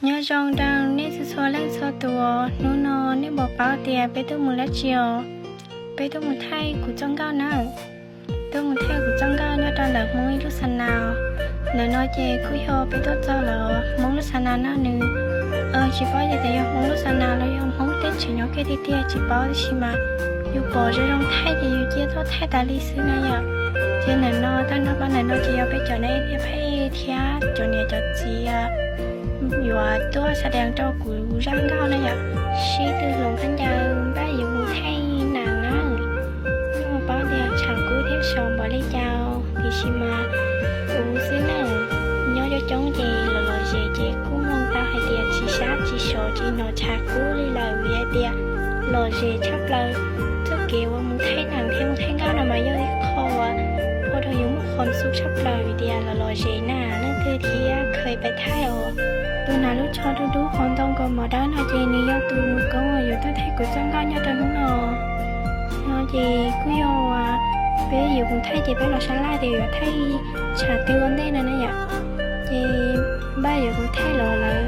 Nyob zoo rau nej txhua txhua leej txhua tus, hnub no nej puas paub tias peb tuaj mus dab tsi os? Peb tuaj mus thaij kuv txoj nkauj na. Tuaj mus thaij kuv txoj nkauj nyob rau ntawm Hmoob ib lub xab nas. Ntawm no ces kuj yog peb tuaj txog lawm Hmoob lub xab nas no nws, tsis paub tias yog Hmoob lub xab nas los yog Hmoob teb chaws nyob kiag tiag tiag tsis paub, tab sis mas yus pom zoo zoo thaij ces yus cia tuaj thaij tas li xwb na yom. Ces ntawm no tag nrho pab ntawm no ces yog peb cov niam pheej thiab cov niam cov txiv yuav tuaj xa dees rau kuv zaj nkauj na yom. Sib tw hloov khaub ncaws npaj yuav mus thaij nas na. Yeej paub tias tshav kub thiab sov npaum li cas, tiam sis mas kuv xwb na, nyob coob coob ces los lom zem ces kuj mus tau hais tias tsis sab tsis sov tsis hnov tshav kub li lawm vim hais tias lom zem tshaj plaws. Txoj kev uas mus thaij nas thiab mus thaij nkauj no mas yog ib qho uas ua rau yus muaj qhov xub tshaj plaws vim tias los lom zem na, leej twg thiab kheev pais thaij os. Tus nas lub tsho dub dub qhov ntoo kaus mom dawb no ces nws yog tus mus koob uas yuav tuaj thaij kuv txoj nkauj nyob rau hnub no. No ces kuj yog peb yuav mus thaij ces peb los sab laj tias yuav thaij tshav twg ua ntej no na yom. Ces npaj yuav mus thaij los lawm,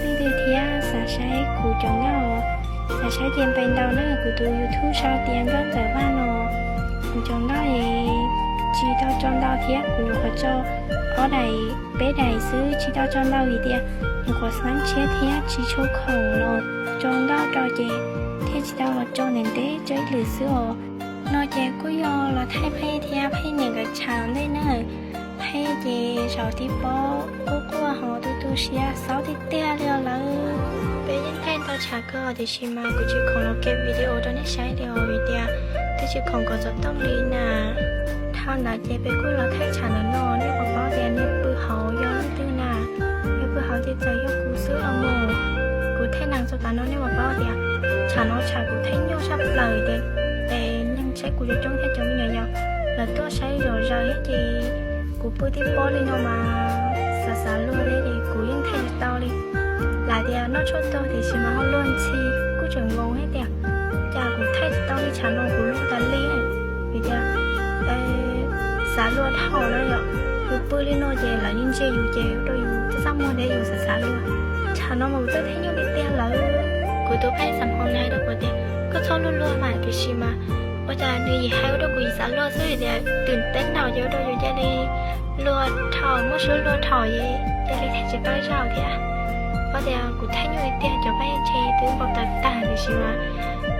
leej twg thiab xav saib kuv cov nkauj, xav saib ces npe ntau na, kuv tus YouTube sau tias Nkauj Ntxawm Vaj no. Kuv cov nkauj es tsis tau tso ntau thiab, kuv nyuam qhuav tso ob daim peb daim xwb, tsis tau tso ntau vim tias nyuam qhuav xav tshiab thiab tsis tshua khoom los tso nkauj rau ces thiaj tsis tau los tso ntev ntev tso ib lwm xwb os. No ces kuj yog los thaij Pheej thiab Pheej niam nkawd tshav ntej na. Pheej ces zaum tib pob quaj quaj ho tu tu siab xaub tiag tiag li os lawm. Peb yeej thaij ntau tshav kawg tiam sis mas kuv tsis khoom los kem video rau nej saib li os vim tias twb tsis khoom kom xov tooj li na. Dhau ntawd ces peb kuj los thaij tshav ntawm no, nej puas paub tias niag pw hauv yog leej twg na? Niag pw hauv ces txawm yog kuv xwb los mus. Kuv thaij nees txog tav no nej puas paub tias tshav no tshav kuv thaij nyuaj tshaj plaws tias es neeg saib kuv coob coob thiab cov me nyuam yaus lawv tuaj saib zom zaws thiab ces kuv pw tib pob li no mas xav xav luag thiab ces kuv yeej thaij tsis tau li. Lam tias noj tshuaj tuag tiam sis mas ho luag ntxhi, kuj tseem nkaus thiab tias cas kuv thaij tsis tau li, tshav no kuv luag tas li. Vim tias xav luag dhau na yom, yus pw li no ces lawv yeej ntsia yus ces ua rau yus txaj muag thiab yus xav xav luag. Tshav no mas kuv twb thaij nyuaj tiag tiag lawm. Kuv tus pheej xam hoo nws hais rau kuv tias koj txhob luag luag mas, tiam sis mas ua cas nws yim hais ua rau kuv yim xav luag xwb tias twm teb ntaus ces ua rau yus cia li luag dhau, muaj suab luag dhau es cia li thaij tsis tau zaum thiab. Ua tias kuv thaij nyuaj tiag tiag, cov pheej ntshe twb npau taws tag tiam sis mas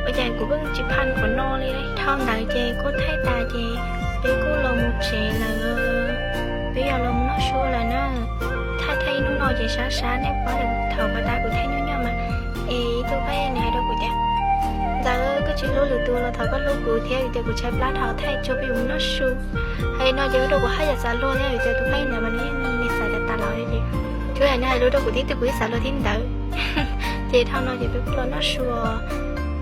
ua cas kuv pheej tsis phaj qhov no li. Dhau ntawd ces kuj thaij tas ces peb kuj los mus tsev lawm, peb yog los mus noj su lawm na. Thaij thaij ib hnub no ces sab sab, nej paub thaum pas tas kuv thaij nyuaj nyuaj mas, es ib tug pheej nws hais rau kuv tias Ntxawm, koj tsis hlub lwm tus los thov koj hlub kuv thiab, vim tias kuv tshaib plab dhau thaij tsuag peb yus mus noj su. Hais no ces ua rau kuv haj yam xav luag thiab, vim tias tus pheej ntawd mas nws yeej niaj xav tas tas los ces, tsuas yog nws hais lus rau kuv tib tug kuv yeej xav luag tib ntawd. Ces dhau no ces peb kuj los noj su,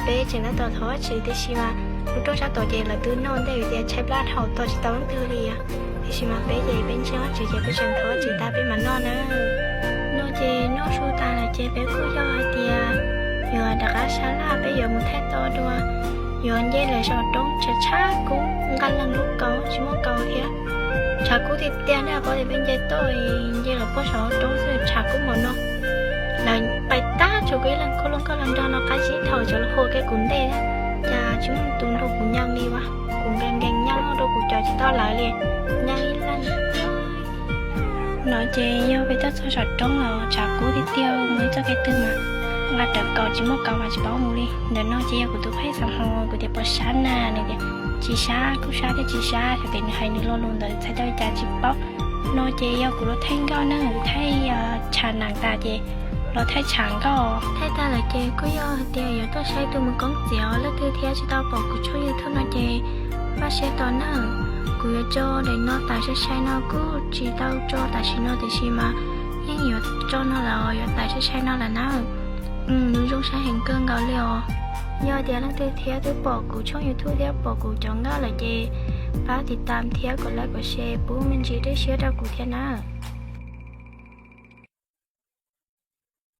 peb tseem tab tom thov Vajtswv tiam sis mas lub rooj sab tod ces lawv twb noj ntej vim tias tshaib plab dhau tos tsis tau leej twg li. Tiam sis mas peb ces peb ntseeg Vajtswv ces peb tseem thov Vajtswv tas peb mam noj na. No ces noj su tas lawm ces peb kuj yog hais tias yuav rov qab sab laj, peb yuav mus thaij toj dua, yuav nce lawm saum roob, tshav tshaj kub, nqa leeg lub kaus tsis muaj kaus thiab. Tshav kub tiag tiag, nej paub tias peb nce toj nce lawm puag saum roob xwb tshav kub npaum no. Lawv pais tag tsuas kuv ib leeg khuj loj nkauj los nrog no qab zib thaum cov lawv hu kiag kuv ntej, cas tsis muaj tus nrog kuv nyeem li as, kuv nkees nkees nyeem rau kuv cov tsis tau lawv li, nyeem ib leeg. No ces yog peb tuaj txog saum roob los tshav kub tiag tiag, mus ib txoj kev twg mas nqa rawv kaus tsis muaj kaus mas tsis paub mus li. Ntawm no ces yog kuv tus pheej xav hais kuv tias puas sab na, nws tias tsis sab, kuj sab thiab tsis sab, xyov tias nws hais nws lo lus ntawd txhais tau li cas tsis paub. No ces yog kuv los thaij nkauj na, thaij tshav nees tas ces los thaij tshav nkauj. Thaij tag lawm ces kuj yog hais tias yuav tuaj saib tus mus koob txiav, leej twg thiab tsis tau pom kuv tshooj YouTube no ces maj siab tos na. Kuv yuav tso daim no tas sai sai no, kuj tsis tau tso tam sim no tiam sis mas yeej yuav tso no lawm, yuav tas sai sai no lawm na. Nws zoo saib heev kawg nkaus li os. Yog tias leej twg thiab twb pom kuv tshooj YouTube thiab pom kuv cov nkauj lawm ces pab tiv tam thiab kom like kom share pub me ntsis dej siab rau kuv thiab na.